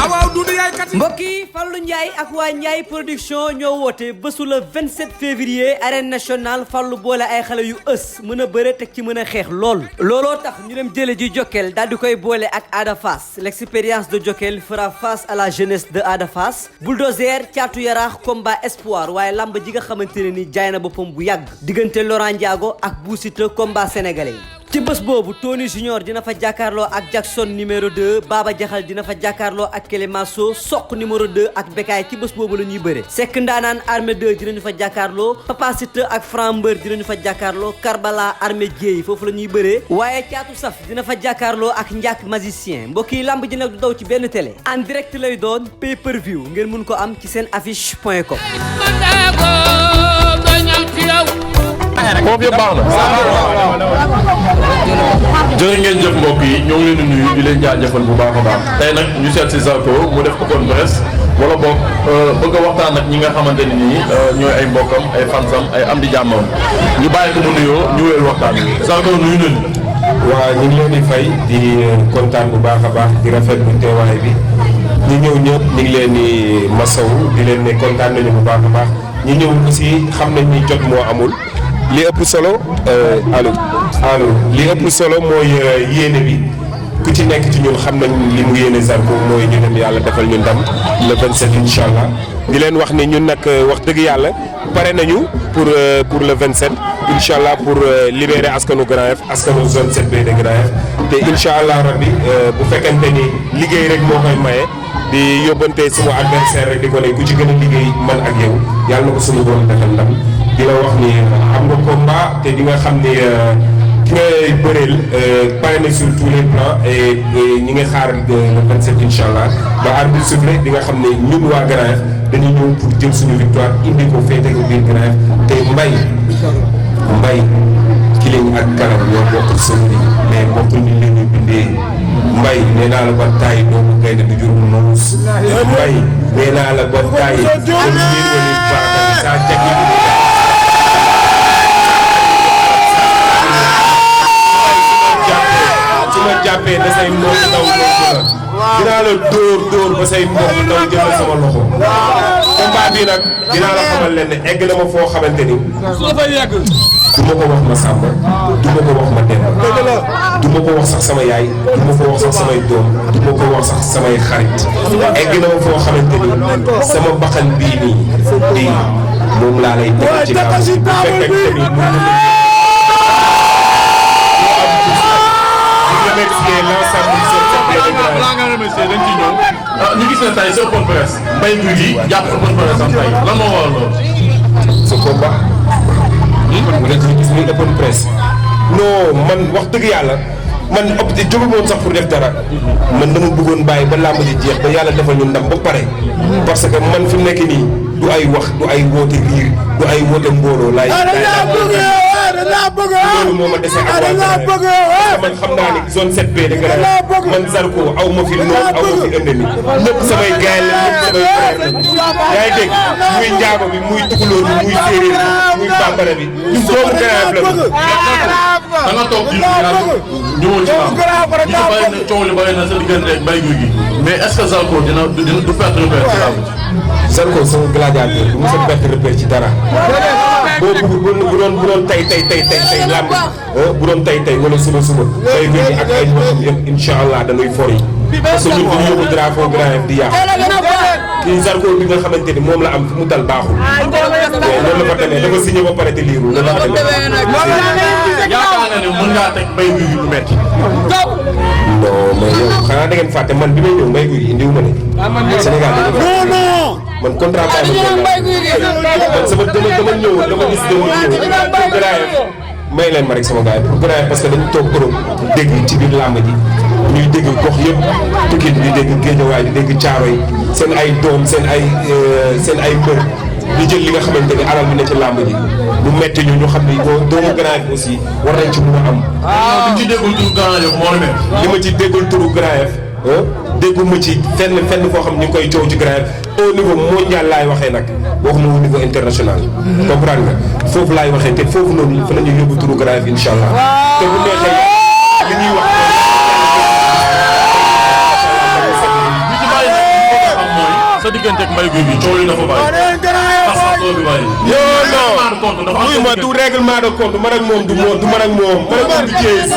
mbokk yi Fallou Ndiaye ak waa Ndiaye production ñoo woote bésu le 27 février arène nationale Fallou boole ay xale yu ës mën a bëre teg ci mën a xeex looloo tax ñu dem jële ji Jokkel daal di koy boole ak Ada Fass l'expérience de Jokkel fera face à la jeunesse de Ada Fass bulldozer caatu yaraax combat espoir waaye lamb ji nga xamante ne ni jaay na boppam bu yàgg diggante Laurent Ndiago ak Bou Siteu combat sénégalais yi ci bés boobu Tony Junior dina fa jàkkaarloo ak Jackson numéro 2 Baba Jaxal dina fa jàkkaarloo ak Kelemaso Soq numéro 2 ak Bekaay ci bés boobu la ñuy bëre Seck Ndaanaan armée 2 dinañu fa jàkkaarloo Papa Siteu ak Franc Mbeur dinañu fa jàkkaarloo Karbala armée Dieye foofu la ñuy bëree waaye Caatu Saf dina fa jàkkaarloo ak Ndiak magicien mbokk yi lamb ji nag du daw ci benn télé en direct lay doon pay per view ngeen mun ko am ci seen affiche.com. foofu yëpp baax na. jërë ngeen jëf mbokk yi ñoo ngi leen di nuyu di leen jaajëfal bu baax a baax tey nag ñu seet si Zarko mu def open press wala boog bëgg a waxtaan ak ñi nga xamante ne nii ñooy ay mbokkam ay fansam ay am di jàmmam ñu bàyyi ko mu nuyoo ñu wéyal waxtaan bi Zarko nuyu nañu. waaw ñu ngi leen di fay di kontaan bu baax a baax di rafetlu teewaay bi ñu ñëw ñëpp ñu ngi leen di masawu di leen ne kontaan nañu bu baax a baax ñu ñëw aussi xam nañ ni jot moo amul. li ëpp solo allo li ëpp solo mooy yéene bi ku ci nekk ci ñun xam nañ li mu yéene Zarko mooy ñu dem yàlla defal ñu ndam le 27 incha allah di leen wax ni ñun nag wax dëgg yàlla pare nañu pour le 27 incha allah pour libérer askanu Grand Yoff askanu zone 7B de Grand Yoff te incha allah rabbi bu fekkente ni liggéey rek moo koy maye di yóbbante suma adversaire rek di ko ne ku ci gën a liggéey man ak yow yàlla na ko suñu borom defal ndam. di la wax ni am nga combat te di nga xam ni ki ngay bëreel pare na sur tous les plans et ñi nga xaar le 27 incha allah ba arbitre soufflé di nga xam ne ñun waa Grand Yoff dañuy ñëw pour jël suñu victoire indi ko féete ko biir Grand Yoff te mbay Killing ak Kanam ñoo bokk sëñ mais bokkul ni leen ñu bindee mbay nee naa la ba taay doomu gaynde du jur mu noos mbay nee naa la ba taay doomu biir wala baax saa jagi ma jàppee da say mbokk ndaw ñoom dinaa la dóor ba say mbokk ndaw jël sama loxo combat bi nag dinaa la xamal leen ne egg na ma foo xamante ni su la fay yegg du ma ko wax ma Samba du ma ko wax ma Demba du ma ko wax sax sama yaay du ma ko wax sax samay doom du ma ko wax sax samay xarit egg na ma foo xamante ni sama baxan bii nii moom laa lay teg ci kaw bu fekkente ni remercier l'ensemble du secteur ñu gis ne tey sa open press Mbaye Gouy Gui jàpp open press am tey lan moo waral loolu. sa combat. nga gis muy open press. non man wax dëgg yàlla man jógu moon sax pour def dara. man dama bëggoon bàyyi ba làmb ji jeex ba yàlla defal ñu ndam ba pare. parce que man fi mu nekk nii du ay wax du ay woote riir du ay woote mbooloo laay loolu moo ma dese ak waa man xam naa ni zone 7B de Grand Yoff man Zarko aw ma fi noonu aw ma fi ëndami ñëpp samay gaay la ñëpp samay frère la yaa ngi dégg muy njaago bi muy tukulóor bi muy séeréer bi muy bambara bi ñu doomu Grand Yoff la da nga toog di ñëwoon ci lamb ñu ko bàyyi na coow li bàyyi na sa diggante ak Mbaye Gouy Gui mais est-ce que Zarko du perte repère ci lamb Zarko sama gladiateur du mos a perte repère ci dara bu doon tey làmb bu doon tey wala suba Mbaye Gouy Gui ak ay mbokkam yëpp incha allah dañuy fori parce que ñun dañu yóbbu drapeau Grand Yoff di yàqu kii Zarko bi nga xamante ni moom la am fu mu dal baaxul loolu la fa demee dafa signé ba pare te liiru loolu la fa demee yaakaar nga ne mën ngaa teg Mbaye Gouy Gui lu metti non mais yow xanaa da ngeen fàtte man bi may ñëw Mbaye Gouy Gui indiwu ma ne Sénégal man contrat baa man sama dama ñëw dama gis dama ñëw pour Grand Yoff may leen ma rek sama gars yi pour Grand Yoff parce que dañu toog Europe dégg ci biir làmb ji ñuy dégg gox yëpp Pikine di dégg Guédiawaye di dégg Thiaroye seen ay doom seen ay mbër di jël li nga xamante ni alal bi ne ci làmb ji lu metti ñu xam ni doomu Grand Yoff aussi war nañ ci mën a am. li ci déggul turu Grand Yoff moo la li ma ci déggul turu Grand Yoff dégguma ci fenn foo xam ñu ngi koy coow ci Grand Yoff au niveau mondial laay waxee nag waxuma au niveau international. comprendre nga foofu laay waxee te foofu noonu fa la ñuy yóbbu turu Grand Yoff incha allah te bu neexee li ñuy wax. diggante ak Mbaye Gouye Gui coow yi dafa bàyyi. parce que bàyyi. non oui ma du règlement de compte man ak moom du man ak moom du Thiès.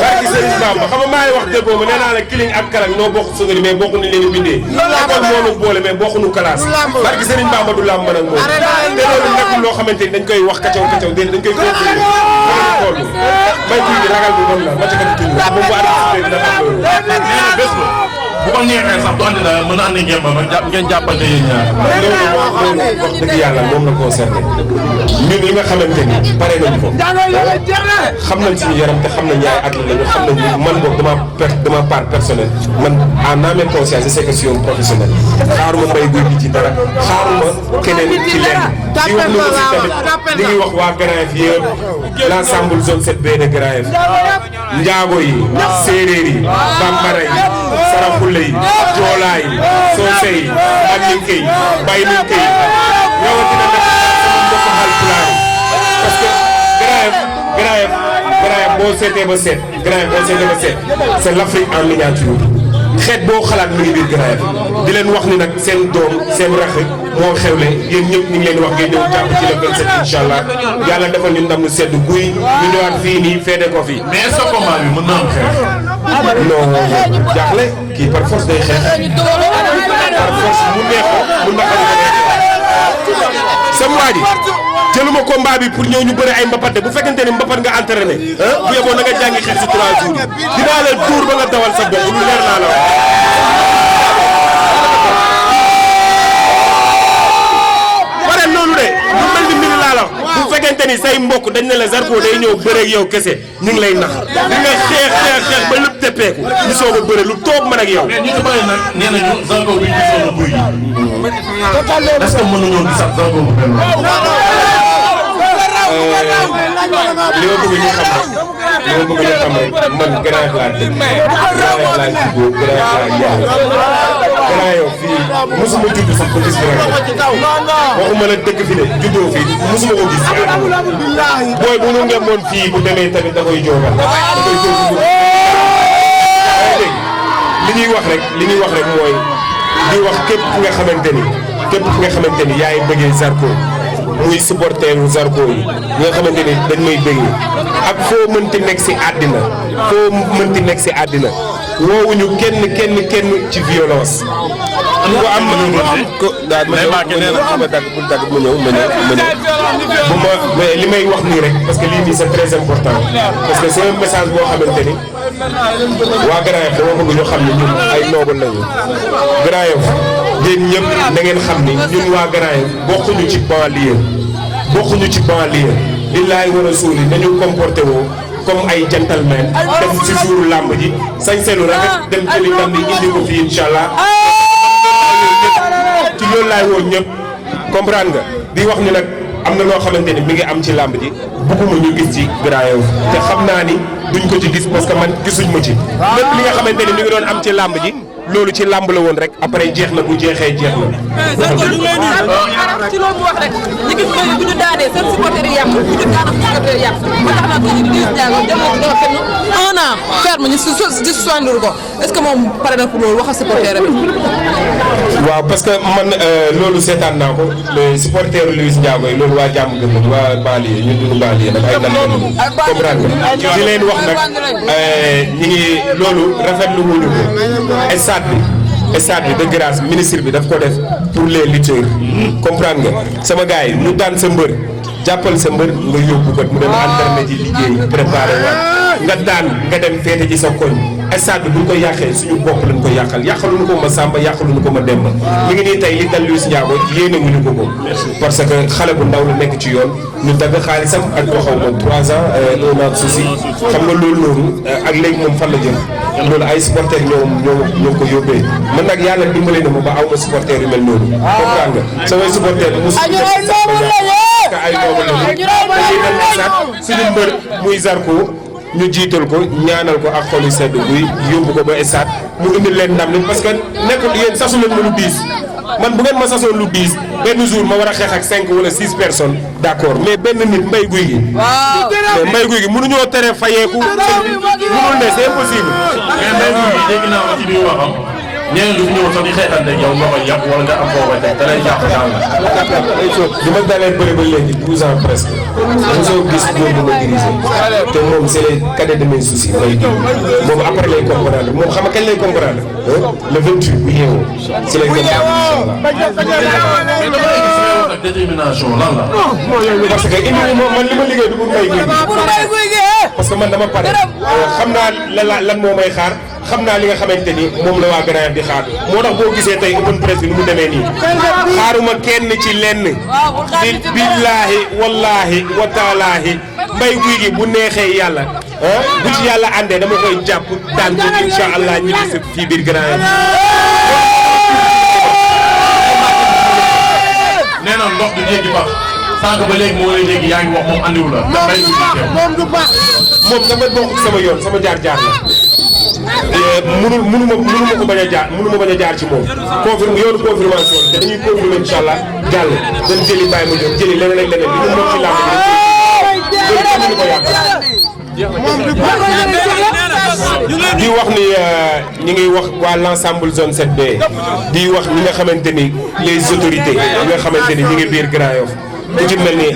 barki Serigne Bamba xam nga maa ngi wax déggoo ma nee naa la Killing ak Kalang noo bokk sungari mais bokkuñu leen bindee. école moo nu boole mais bokkuñu classe. barki Serigne Bamba du lamb man ak moom. te loolu nekkul loo xamante ni dañ koy wax kacaw déedéet dañ koy continuer. loolu Mbaye Gouye Gui ragal bi noonu la ma ca kat tudd moom bu ànd dina xam loolu. bés ba bu ko neexee sax du andi la mën a andi ngeen ba ngeen jàppante yéen ñaar. loolu wax dëgg yàlla moom la concerné ñun li nga xamante ni pare nañ ko xam nañ suñu yaram te xam nañ yaay athlète lañu xam nañ man boog dama part personnel man en âme et conscience je sais que je suis un professionnel xaaruma Mbaye Gouye Gui ci dara xaaruma keneen ci lenn di wax lu aussi tamit li ngi wax waa Grand Yoff yëpp l'ensemble zone 7B de Grand Yoff njaago yi séeréer yi bambara yi saraxule yi joolaa yi soose yi ak ninke yi bàyyi ninke yi rawatina nag sama mbokk Haalpulaar yi parce que Grand Yoff boo seetee ba seet c'est l'Afrique en miniature xeet boo xalaat mi ngi biir Grand Yoff di leen wax ni nag seen doom seen rax moo xewle yéen ñëpp ñu ngi leen wax ngeen ñëw jàpp ci le 27 incha allah yàlla defal ñu ndam lu sedd guy ñu ñëwaat fii nii feede ko fii. mais est-ce que combat bi mën na am xeex. non jaaxle kii par force day xeex par force mu neex ko mun na xam ko sama waa ji jëluma combat bi pour ñëw ñu bëri ay mbapat de bu fekkente ni mbapat nga entraîné bu yeboo na nga jàngi xeex si 3 jours dinaa la tuur ba nga dawal sa bopp lu leer naa la wax. pare loolu de lu mel ni mbir laa la bu fekkente ni say mbokk dañ ne la Zarko day ñëw bëreeg yow kese ñu ngi lay nax di nga xeex ba lépp teppeeku ñu soog a bëre lu toog man ak yow. mais ñu ci bëri nag nee nañu Zarko bi ñu gisoon Gouye Gui est-ce que mën nañoo gisaat Zarko bu mel li ma bëgg ñu xam rek man Grand Yoff laa dëkk Grand Yoff laa juddoo Grand Yoff laa yaroo Grand Yoff fii mosuma judd sax ba gis Grand Yoff waxuma la dëkk fi de juddoo fii mosuma ko gis booy bu ñu ngemoon fii bu demee tamit da koy joogal da koy joogal li ñuy wax rek mooy di wax képp ki nga xamante ni yaay bëggee Zarko muy supporteru Zarko yi ñi nga xamante ni dañ may bëggee ak foo mënti nekk si àddina woowuñu kenn ci violence. ko am ko daal ma ñëw ma dagg bul dagg ma ñëw bu ma li may wax nii rek parce que lii nii c'est très important parce que c'est un message boo xamante ni waa Grand Yoff dama bëgg ñu xam ne ñun ay noble lañu Grand Yoff yéen ñëpp da ngeen xam ni ñun waa Grand Yoff bokkuñu ci banlieue lillaay war a suuli nañu comporté woo comme ay gentleman dem ci jouru làmb ji sañse lu rafet dem jëli ndam bi indi ko fii incha allah ci loolu laay woo ñëpp comprendre nga di wax ni nag am na loo xamante ni mi ngi am ci làmb ji bëgguma ñu gis ci Grand Yoff te xam naa ni duñ ko ci gis parce que man gisuñ ma ci lépp li nga xamante ni mi ngi doon am ci làmb ji loolu ci làmb la woon rek après jeex na bu jeexee jeex na. ci loolu mu wax rek ñu gis ne bu ñu daanee seen supporter yi yàqu bu ñu daanee supporter yi yàqu ba tax na ko ñu Liss Ndiago jël na ko kenn 1 an ferme ñu di soigner ko est-ce que moom pare na pour loolu wax ak supporter bi. waaw parce que man loolu seetaan naa ko les supporters Liss Ndiago yi loolu waa jàmm gën la waa banlieue ñun duñu banlieue nag ay nan comprendre nga di leen wax nag ñi ngi loolu rafetlu wuñu ko stade bi de grâce ministre bi daf ko def pour les lutteurs comprendre nga sama gars yi ñu daan sa mbër jàppal sa mbër nga yóbbu ko mu dem entraîné ji liggéey préparé waat nga daan nga dem feete ji sa koñ stade bi buñ ko yàqee suñu bopp lañ ko yàqaluñu ko ma Samba yàqaluñu ko ma Demba mi ngi nii tey li dal Liss Ndiago yéene wuñu ko parce que xale bu ndaw la nekk ci yoon ñu dagg xaalisam ak waxaw moom 3 ans 1 an souci xam nga loolu noonu ak léegi moom fan la jëm loolu ay supporters ñoo ko yóbbee man nag yàlla dimbale na ma ba aw ma supporters yu mel noonu comprendre nga samay supporters mosu ay noobu la suñu mbër muy Zarko ñu jiital ko ñaanal ko ak xolu sedd buy yóbbu ko ba stade mu indil leen ndam li parce que nekkul yéen sasu leen ma lu diis man bu ngeen ma sasoon lu diis benn jour ma war a xeex ak 5 wala 6 personnes d'accord mais benn nit Mbaye Gouye Gui mais Mbaye Gouye Gui mënuñoo tere fayeeku mënul ne c'est impossible mais Mbaye Gouye Gui dégg naa ko ci biir waxam ñeneen du fi ñëw sax di xeexante ak yow nga koy yàq wala nga am foo koy teg da lay jàpp daal la. bi ma dalee bëri ba léegi 12 ans presque mosoo gis góor bu ma dirigé te moom c'est les cadets de mes soucis mooy di moom après lay comprendre moom xam nga kañ lay comprendre le 28 bu yeewoo si lay comprendre ak détermination lan la. parce que indi man li ma liggéey du pour may guy parce que man dama pare xam naa lan moo may xaar xam naa li nga xamante ni moom la waa Grand Yoff di xaar moo tax boo gisee tey open press bi ni mu demee nii xaaruma kenn ci lenn billaahi wallaahi wa taalaahi mbay guy gi bu neexee yàlla bu ci yàlla àndee dama koy jàpp daan ko incha allah ñu gis fii biir Grand Yoff. nee na ndox du jéggi baax sànq ba léegi moo lay dégg yaa ngi wax moom andiwu la. moom du baax moom dafa bokk sama yoon sama jaar-jaar la. mënu ma ko bañ a jaar ci moom yoonu confirmation te dañuy confirmer incha allah jàll dañ jëli bàyyi ma jóg jëli leneen ak leneen li mu moom ci làmb bi ko yàq di wax ni ñi ngi wax waa l'ensemble zone 7B di wax ñi nga xamante ni les autorités ñi nga xamante ni ñi ngi biir Grand Yoff ku ci mel ni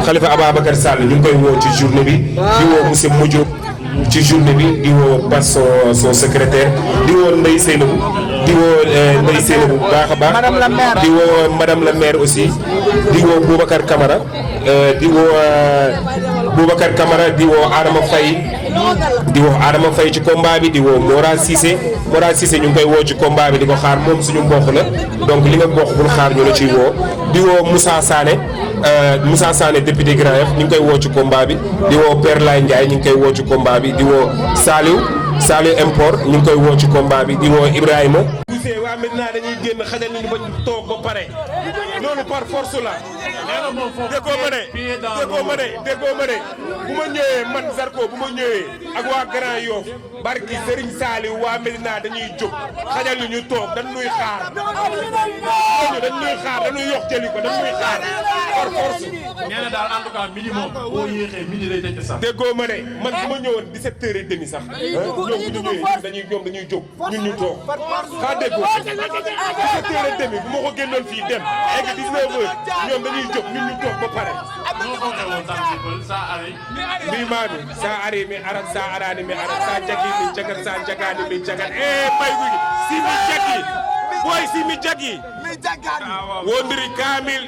Khalifa Ababacar Sall ñu ngi koy woo ci journée bi di woo monsieur Modjo ci journée bi di woo Bass son secrétaire di woo Ndeye Seynabou di woo Ndeye Seynabou bu baax a baax di woo madame la maire aussi di woo Boubacar Camara di woo Boubacar Camara di woo Adama Faye ci combat bi di woo Mora Cissé ñu ngi koy woo ci combat bi di ko xaar moom suñu mbokk la donc li nga mbokk bul xaar ñu la ciy woo di woo Moussa Sané député Grand Yoff ñu ngi koy woo ci combat bi di woo Père Laye Ndiaye ñu ngi koy woo ci combat bi di woo Saliou Import ñu ngi koy woo ci combat bi di woo Ibrahima. gisee waa maintenant dañuy génn xajal ni ba toog ba pare loolu par force la. déggoo ma de bu ma ñëwee man Zarko bu ma ñëwee ak waa Grand Yoff barki Serigne Saliou waa Medina dañuy jóg xajal ni ñu toog dañuy xaar dañuy yox jëli ko dañuy xaar par force. nee na daal en tout cas minimum boo yéexee midi lay tëj sax. déggoo ma de man bu ma ñëwoon 17h30 sax ñoom bu ñu ñëwee dañuy jóg ñun ñu toog xaa déggoo 17h30 bu ma ko génnoon fii dem egg 19h ñoom dañuy jóg ñun ñu toog ba pare. mbimaami sa ari mi arat sa arani mi arat sa jagi mi jagat sa jagani mi jagat bay gu si mi jagi boy si mi jagi wondiri kamil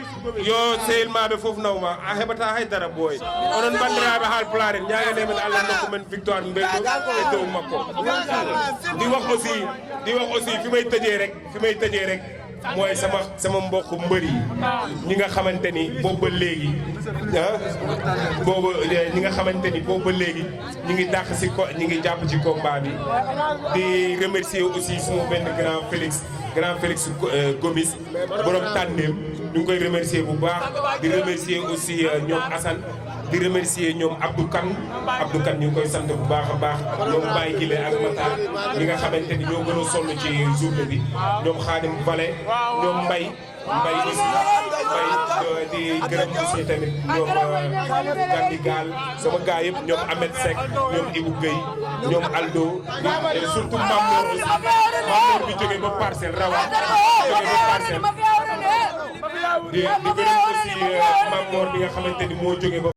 yo sehilmaɓe foof nawma a heɓata haydara boy onon bandiraɓe haal pularen ñaganemen allah dokku men victoire belɗo e dow makko di wax aussi fi may tëjee rek mooy sama mbokk mbër yi ñi nga xamante ni boobu ba léegi ñu ngi dàq si ko ñu ngi jàpp ci combat bi di remercier aussi suma benn grand Félix Gomis borom tànneem ñu ngi koy remercier bu baax di remercier aussi ñoom Assane di remercier ñoom Abdou Kane ñu ngi koy sant bu baax a baax ñoom Baye Gile ak Matar ñi nga xamante ni ñoo gën a sonn ci journée bi ñoom Khadim Vale ñoom Mbaye aussi di gërëm aussi tamit ñoom Gandi Gal sama gars yëpp ñoom Ahmed Seck ñoom Ibou Gueye ñoom Aldo surtout Mamour bi jógee ba Parcelles Rawane jógee ba Parcelles di gërëm aussi Mamour bi nga xamante ni moo jógee ba